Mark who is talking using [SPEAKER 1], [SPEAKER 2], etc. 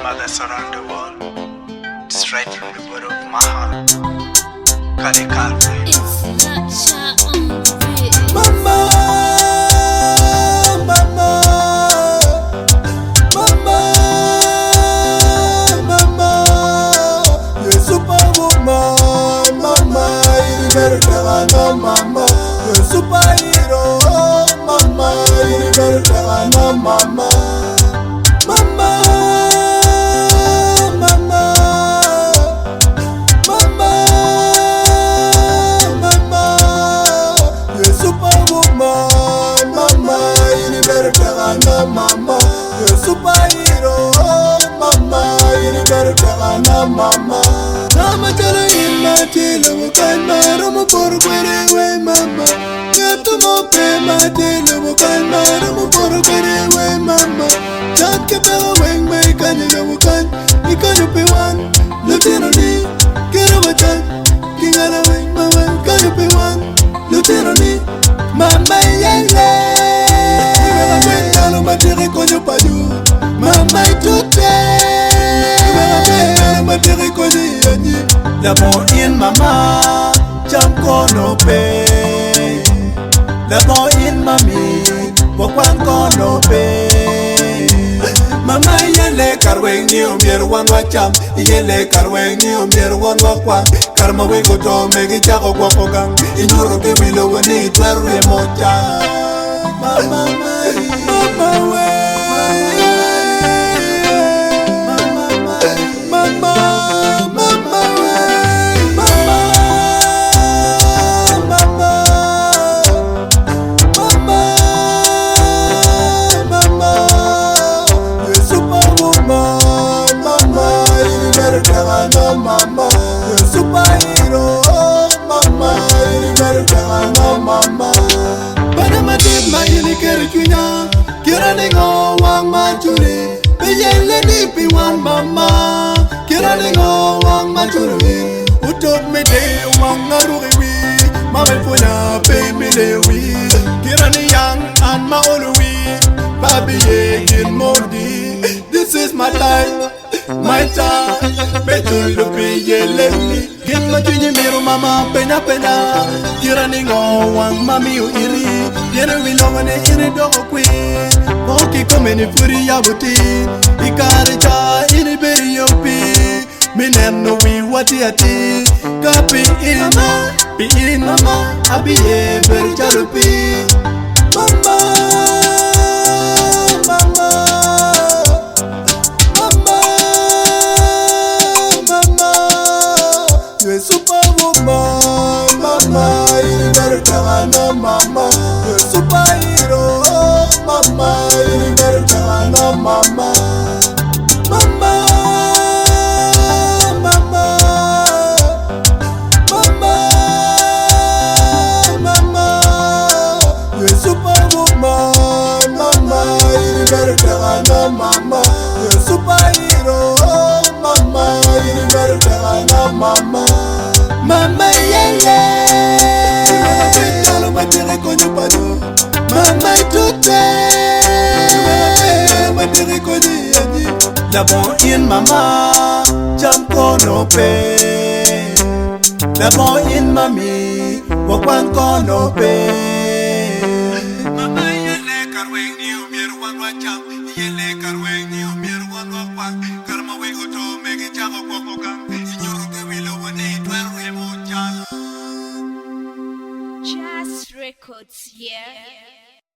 [SPEAKER 1] mothers around the world. It's right from the bottom of my heart. Kali Calvin.
[SPEAKER 2] It's Latcha on the beat.
[SPEAKER 1] Mama, mama, mama, mama, you're a superwoman, mama, you better tell no mama, you're a superhero, mama, you better tell no mama, mama, mama. Mama, mama, you're a superwoman. Mama, you better tell no mama. You're a superhero. Mama, you better tell no mama. Mama, tell her in my tilo, kan mara mo por kwere we mama. Yetu mo pe ma tilo, kan mara mo por kwere we mama. Chan ke pela weng me kan yo kan, ikanyo pe wan, lutino ni. Kero bachan, kingala weng mama, kanyo pe wan, lutino ni. Mama yele, ibela bendalo matiri konyo paju. Mama itute, ibela bendalo matiri konyo yanyi. Labo in mama, cham kono pe. Labo in mami, wakwan kono pe. Mama yele karweng ni omier wan wacham Yele karweng ni omier wan wakwan Karma wego to megi chako gwoko gang Inyuro ki wilo wani twero riemo chan Mama mari Mama we Mama Mama we Mama Mama Mama, mama, you're a superwoman. Mama, you better tell her no, mama. You're a superhero. Mama, you better tell her no, mama. Bana madit ma ini kere chwinya, kira ningo wang ma churi. Pe yele ni pi wan mama, kira ningo wang ma churi. Utok me de wang arugi wi, mama ifunya pe mi le wi. Kira ni yang an ma olu wi, babi ye gin modi. This is my life, my time. Betul pi yele ni. Gin ma chwinyi miro mama penya penya. Kira ningo wang mami u iri. Piene wi longo ne iri dogo kwi. Oki kome ni furi yabuti. Ikare cha iri be yopi. Mineno wi wati ati. Ka pi in, pi in mama. Abi ye ber chalo pi. Mama, mama, mama, mama, you're a superwoman. Mama, you better tell her no, mama. You're a superhero. Mama, you better tell her no, mama. Mama, mama, mama, mama, you're a superwoman. Mama, you better tell her no, mama. You're a superhero. Mama, you better tell her no, mama. Mama, yeah, yeah. Mama, itute. Labo in mama, cham kono pe. Labo in mami, wakwan kono pe. Mama yele karweng ni omier wan wacham, yele karweng ni omier wan wakwan. Karma wego to megi chako gwoko gang, inyuro ke wilo wani twero riemo chan.
[SPEAKER 2] Just Records, yeah.